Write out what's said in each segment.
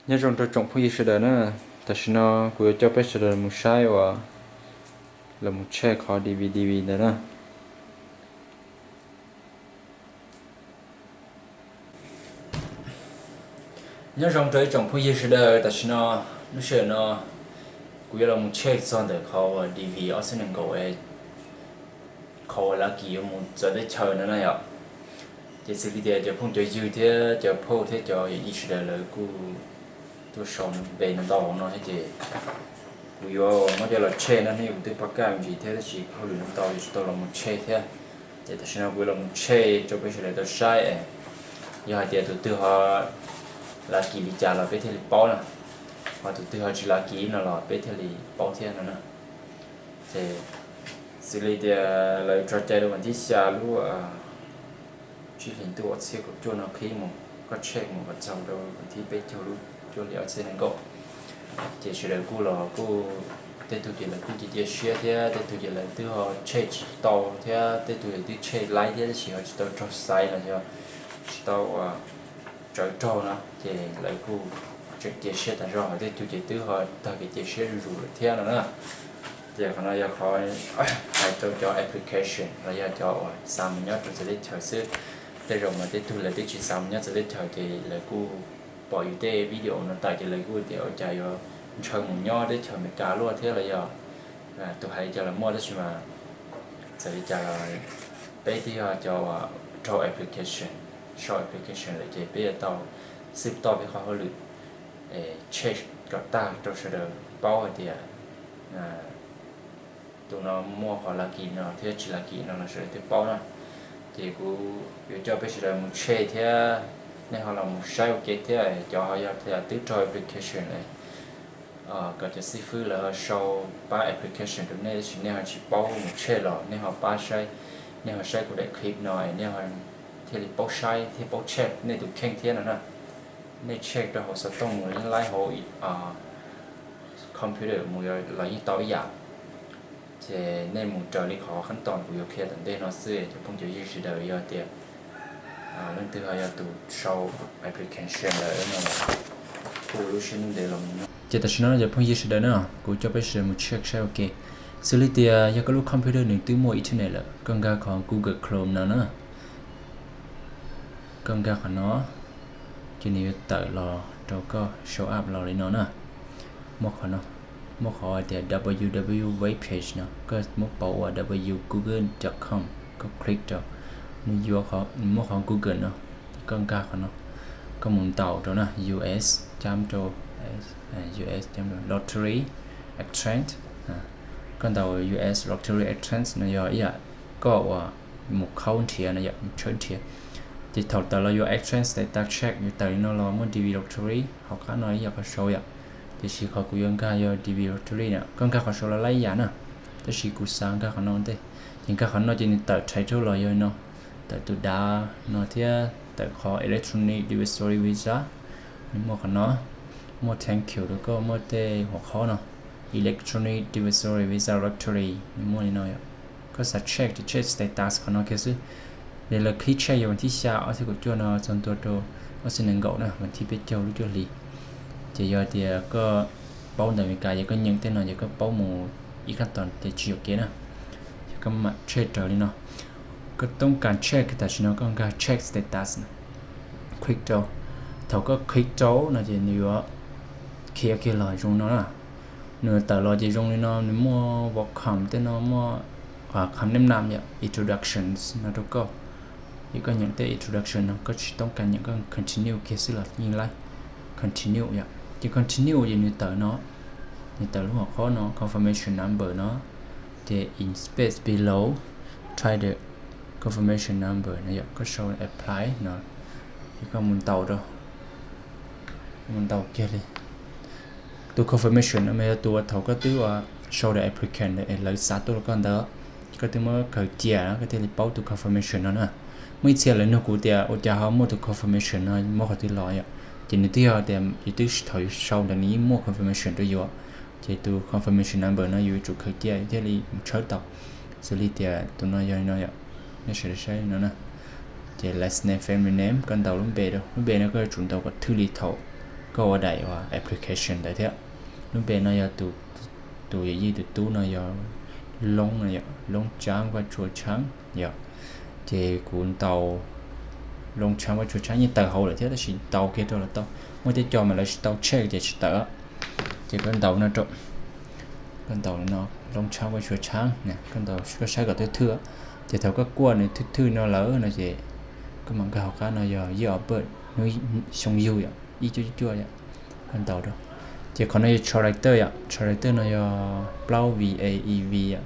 Nyob zoo rau tsoom phooj ywg sawv daws na, tam sim no kuv yuav coj peb sawv daws mus saib uas los mus check qhov D V D V ntawd na. Nyob zoo rau ib tsoom phooj ywg sawv daws, tam sim no, lub sij hawm no kuv yuav los mus check txog ntawm qhov uas D V ob txhiab nees nkaum, qhov uas Lucky yuav mus txawv teb chaws no na yom. Ces xws li tias cov phooj cov ywg thiab cov phauj thiab cov yawm yij sawv daws lawv kuj tuaj sau npe no ntau no thiab ces kuv yuav muab coj los check no ne, kuv twb pom kaj me ntsis thiab tab sis kuv hauj lwm no ntau yuav tsis tau los mus check thiab. Ces tam sim no kuv yuav los mus check rau peb sawv daws tau saib, yog hais tias tus twg ho lucky li cas los peb thiaj li paub na, ho tus twg ho tsis lucky no los peb thiaj li paub thiab no na. Ces xws li tias lawv tso cai rau vas thib xya lub tsib hlis ntuj ob txhiab kaum cuaj no qhib mus, koj check mus kom txog rau vas thib peb caug lub cuaj hlis ob txhiab nees nkaum. Ces sawv daws kuj los kuj, tej tug ces lawv kuj cia cia siab thiab tej tug ces lawv twb ho check tsis tau thiab tej tug ces twb check laib thiab tab sis ho tsis tau raug xaiv los yog tsis tau tsawv raug no ces lawv kuj tseem cia siab tag zog, ho tej tug ces twb ho tag kev cia siab zuj zus lawm thiab no na. Ces qhov no yog qhov hais rau cov application los yog cov uas xav mus nyob rau txawv teb chaws xwb. Tej zaum mas tej tug lawv twb tsis xav mus nyob txawv teb chaws ces lawv kuj pom yus tej video no tawm ces lawv kuj tias ua cas yuav ntshaw mus nyob teb chaws Amelikas luaj thiab los yog tus hais li cas los muaj tab sis mas txawm li cas los peb twb yog cov uas raug application, sau application lawm ces peb yuav tau xwb toj peb qhov hauj lwm check kom tag rau sawv daws paub hais tias tus no muaj qhov lucky no thiab tsis lucky no los sawv daws thiaj paub na. Ces kuv yuav coj peb sawv daws mus check thiab nej ho los mus saib ua ke thiab cov ho yog twb raug application lawm, kom cov xib fwb lawv ho sau pab application rau nej tab sis nej ho tsis paub mus check los nej ho pab saib, nej ho saib kuv daim clip no es nej thiaj li paub saib thiab paub check nej tus kheej thiab no na. Nej check rau hauv xov tooj mus yeej laib, hauv computer mus los yeej tau ib yam. Ces nej mus raws li qhov qab tos kuv yuav qhia tom ntej no xwb cov phooj cov ywg sawv daws. Yog tias leej twg ho yog tus sau application lawm no kuj lub siab ntev los mus no. Ces tam sim no cov phooj ywg sawv daws na, kuv coj peb sawv daws mus check saib ua ke. Xws li tias yog koj lub computer nws twb muaj internet lawm, koj nkag qhov Google Chrome no na. Koj nkag qhov no, ces nws yuav tawm los rau koj show up los li no na. Muaj qhov no, muaj qhov tias W W W web page no, koj muab pauv ua W google dot com, koj click rau, nws yuav, nws muaj qhov Google no, koj nkag qhov no, koj mus ntaus rau na, U S cam rau, U S cam rau lottery exchange. Koj ntaus U S lottery exchange no yog ib yam koj uas mus khaub nrhiav no yom, mus tshawb nrhiav. Ces thaum tawm los yuav exchange status check yuav tawm li no los muaj D V lottery hauv qab no ib yam qhov sau yom. Tiam sis qhov kuv yuav nkag yog D V lottery na, koj nkag qhov sau los laib ib yam na, tab sis kuv xav nkag qhov no ntej. Ces nkag qhov no ces nws tawm title los yog no, tawm tus dav no thiab tawm qhov electronic depository visa. Nws muaj qhov no, muaj thank you rau koj, muaj tej hauv qhov no, electronic depository visa lottery, nws muaj li no yom. Koj xav check ces check status qhov no kiag xwb. Ces lawv qhib check yog vas thib xya ob txhiab kaum cuaj no txog ntua rau ob txhiab nees nkaum na, vas thib peb caug lub cuaj hli. Ces yog tias koj paub ntawm Amelikas ces koj nyeem tej no ces koj paub mus ib qab tos ces tsis yuam kev na. Ces koj mam check raws li no. Koj toob kas check tam sim no koj nkag check status, click rau. Thaum koj click rau no ces nws yuav khiav kiag los zoo no na. Nws tawm los ces zoo li no, nws muaj welcome tej no, muaj qhov neeb nam yom, introductions no rau koj. Ces koj nyeem tej introduction no, koj tsis toob kas nyeem koj continue kiag xwb los yeej laib. Continue yom, ces continue ces nws tawm no, nws tawm lub hauv qhov no confirmation number no, ces in space below, type the confirmation number no yom, koj sau apply no, ces koj mus ntaus rau, mus ntaus kiag li. Tus confirmation no mas yog tus uas thaum koj twb ua sau the applicant es lawv xa tuaj rau koj ntawd, koj twb muab khaws cia koj thiaj li paub tus confirmation no na. Muaj ib txhia lawv nug kuv tias ua cas ho muaj tus confirmation no muab qhov twg los yom, ces nws twb yog tias yus twb thaum yus sau ntawd nws yeej muaj confirmation rau yus, ces tus confirmation number no yus yuav tsum khaws cia thiaj li mus tshawb tau. Xws li tias tus no yog li no yom, nej sawv daws saib no na. Ces last name, family name, koj ntaus lub npe rau, lub npe no koj yuav tsum ntaus kom thwj li thaum koj ua daim uas application ntawd thiab. Lub npe no yog tus, tus yawm yij tus tub no yog Loob no yom, Loob Tsab Vaj Tsua Tshaab yom. Ces kuv ntaus Loob Tshaab Vaj Tsua Tshaab yeej tawm hauv lawm thiab tab sis ntaus kiag rau los tau. Muaj tej co mas lawv tsis tau check ces tsis tawm. Ces koj ntaus no rau, koj ntaus no Loob Tshaab Vaj Tsua Tshaab, koj ntaus koj saib kom thwj thwj. Ces thaum koj kuaj nws thwj thwj no lawm no ces koj mam nkag hauv qab no yog year of birth, hnub xyoo yug yom, ib cuaj cuaj cuaj yom. Koj ntaus rau. Ces qhov no yog translator yom, translator no yog plaub V A E V yom.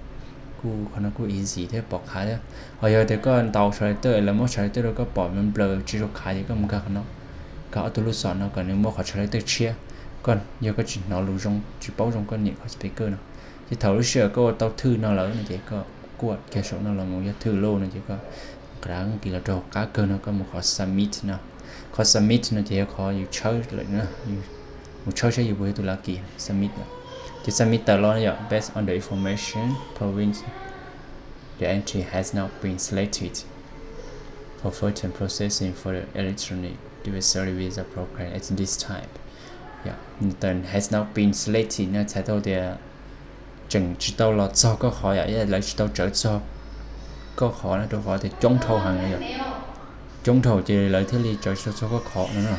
Kuj qhov no kuj easy thiab pom qhav thiab. Ho yog tias koj ntaus translator lawv muab translator rau koj pom nplaws tsis zoo qhav ces koj mus nkag qhov no, nkag ob tug lub xom no kom nws muab qhov translator tshiab. Koj yog koj tsis hnov lus zoo tsis paub zoo koj nyem qhov speaker no. Ces thaum lub sij hawm koj ua tau thwj no lawm no ces koj kuaj kiag saum no los mus yog thwj lauj no ces koj nqa kis los rau hauv qab kawg no koj mus qhov submit no. Qhov submit no ces yog qhov yus tshawb lawm, mus tshawb saib yus puas yog tus lucky submit no. Ces submit tawm los no yom, based on the information provided, your entry has now been selected for further processing for the electronic delivery visa program at this time. Yom, tawm has now been selected no txhais tau tias tseem tsis tau los txog koj qhov yom, lawv tsis tau tsawv txog koj qhov no rau qhov tias coob dhau heev no yom. Coob dhau ces lawv thiaj li tsawv tsis tau txog koj qhov no na.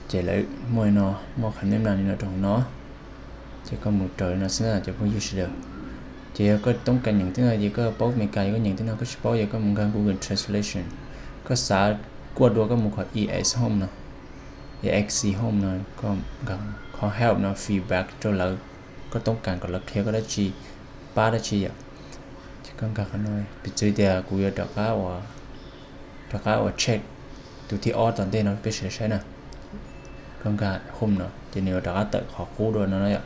Ces lawv muaj no, muaj qhov neb mla li no rau hauv no. Ces koj mus raws li no xwb na cov phooj ywg sawv daws. Ces yog koj toob kas nyeem tej no ces koj paub Meskas yog koj nyeem tej no, koj tsis paub yog koj mus nkag Google Translation. Koj xav kuaj dua koj mus qhov E X Home no, E X E Home no, koj nkag qhov help no, feedback rau lawv, koj toob kas kom lawv qhia koj dab tsi, pab dab tsi yom. Ces koj nkag qhov no, piv txwv tias kuv yuav rov qab ua, rov qab ua check tus thib ob tom ntej no peb sawv daws saib na. Koj nkag Home no ces nws yuav rov qab tawm qhov qub dua no na yom.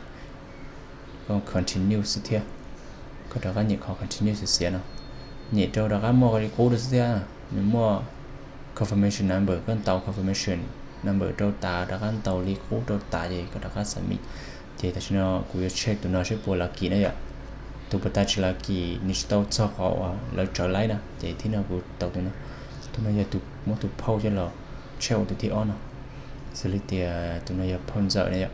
Koj continue xwb thiab. Koj rov qab nyem qhov continue xiav xiav no. Nyem rau rov qab muaj li qub dua xwb thiab. Nws muaj confirmation number, koj ntaus confirmation number rau tas rov qab ntaus li qub rau tas ces koj rov qab submit. Ces tam sim no kuv yuav check tus no saib puas lucky na yom. Tus puas tas tsis lucky, nws tsis tau txog qhov uas lawv tsawv laib na, ces thib no kuv tau tus no. Tus no yog tus muab tus phauj coj los check ua tus thib ob no. Xws li tias tus no yog phauj ntxawm na yom,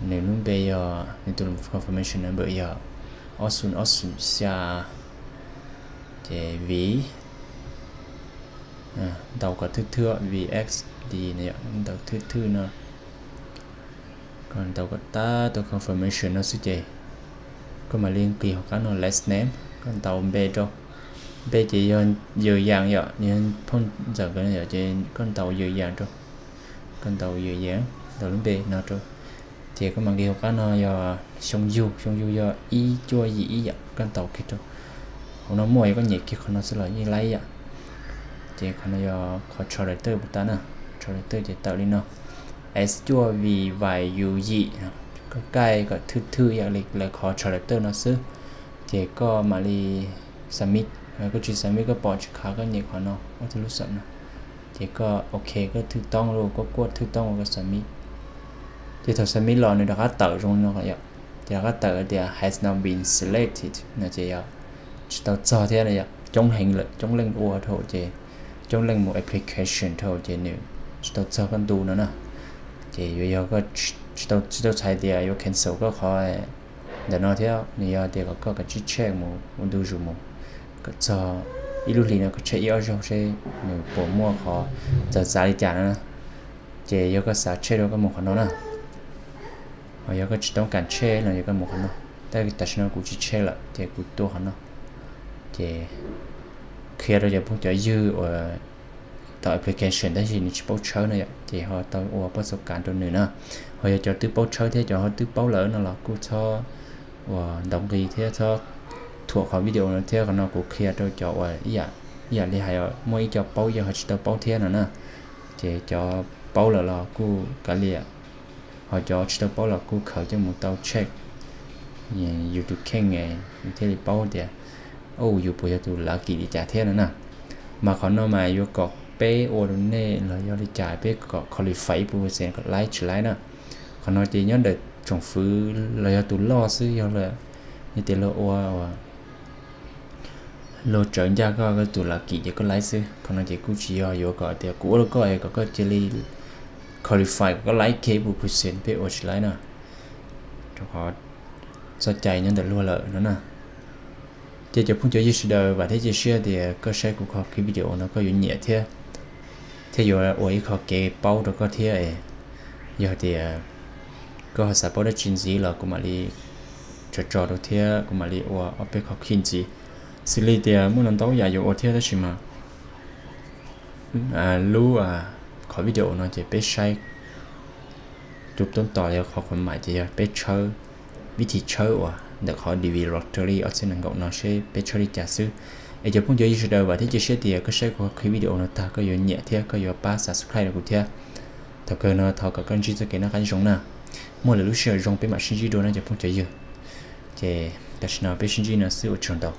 nws lub npe yog, nws tus confirmation number yog ob xoom ob xoom xya, ces V, ntaus kom thwj thwj V X D no yom, ntaus thwj thwj no. Koj ntaus kom tab tus confirmation no xwb ces koj mam li nqis hauv qab no last name, koj ntaus npe rau. Npe ces yog Yawg Yaas yom, yog phauj ntxawm nkawd yom, ces koj ntaus Yawg Yaas rau. Koj ntaus Yawg Yaas, ntaus lub npe no rau. Ces koj mam nqis hauv qab no yog xyoo yug, xyoo yug yog ib cuaj yim ib yom, koj ntaus kiag rau. Hauv no muaj, yog koj nyem kiag qhov no xwb los yeej laib yom. Ces qhov no yog qhov translator puas tas na, translator ces tawm li no, S cuaj V Y U yim, koj kaij kom thwj thwj yam li lawv qhov translator no xwb. Ces koj mam li submit, koj tsis submit koj pom tsis khav koj nyem qhov no ob tug lub xom no. Ces koj ok, koj thwj toob lawm, koj kuaj thwj toob ua koj submit. Ces thaum submit los nws rov qab tawm zoo li no yom, ces rov qab tawm tias has not been selected no ces yog tsis tau txog thiab no yom, coob heev lawm, coob leej ua dhau ces, coob leej mus application dhau ces nws tsis tau txog koj ntu no na. Ces yuav yog koj tsis tau, tsis tau txhais tias yuav cancel koj qhov ntawm no thiab, nws yog tias kom koj kav tsij check mus ua ntu zus mus kom txog ib lub hlis no, koj check ib ob zaug seb nws puas muaj qhov txawv txav li cas no na. Ces yog koj xav check dua koj mus qhov no na. Ho yog koj tsis toob kas check no yog koj mus qhov no. Tab tam sim no kuv tsis check lawm ces kuv tua qhov no. Ces qhia rau cov phooj cov ywg uas tau application tab sis nws tsis paub tshawb no yom, ces ho tau ua pab txhua kav rau nws na. Ho yog cov twb paub tshawb thiab cov ho twb paub lawm no los kuj txhob uas ntaus nqi thiab txhob thuam qhov video no thiab, qhov no kuv qhia rau cov uas ib yam, ib yam li hais muaj ib co paub ib co ho tsis tau paub thiab no na. Ces cov paub lawm los kuj kav liam, ho cov tsis tau paub los kuj khaws coj mus tau check yus tus kheej thiaj li paub tias, o, yus puas yog tus lucky li cas thiab no na. Mas qhov no mas yuav kom peb ua rau nej los yog li cas peb kom qualify ib puas percent kom laib tsis laib na. Qhov no ces nyob ntawm tsoom fwv los yog tus loj xwb, yog lawm Yog tias luag ua, luag tsawv ncaj koj tus lab kim ces koj laib xwb. Qhov no ces kuj tsis yog yuav kom tias kuv ua rau koj es kom koj cia li qualify kom koj laib kiag ib puas percent, peb ua tsis laib na, rau qhov txoj cai nyob ntawm luag lawm no na. Ces cov phooj cov ywg sawv daws, vam thiab cia siab tias koj saib kuv qhov clip video no koj yuav nyiam thiab, thiab yuav ua ib qho kev paub rau koj thiab. Yog tias koj ho xav paub dab tsi ntxiv los kuv mam li tso tso rau thiab kuv mam li ua ob peb qho clip ntxiv. Xws li tias muaj ntau yam yuav ua thiab tab sis mas lub qhov video no ces peb saib tus tub tos yog qhov qhuam mais ces yog peb tshawb, vib thim tshawb uas ntawm qhov D V lottery ob txhiab nees nkaum no seb peb tshawb li cas xwb. Es cov phooj cov ywg sawv daws, vam thiab cia siab tias koj saib kuv qhov clip video no tag koj yuav nyiam thiab koj yuav pab subscribe rau kuv thiab. Thaum kawg no thov kom koj ntsib txoj kev noj qab nyob zoo na. Muaj lwm lub sij hawm zoo peb mam sib ntsib dua na cov phooj cov ywg. Ces tam sim no peb sib ntsib no xwb, ua tsaug ntau.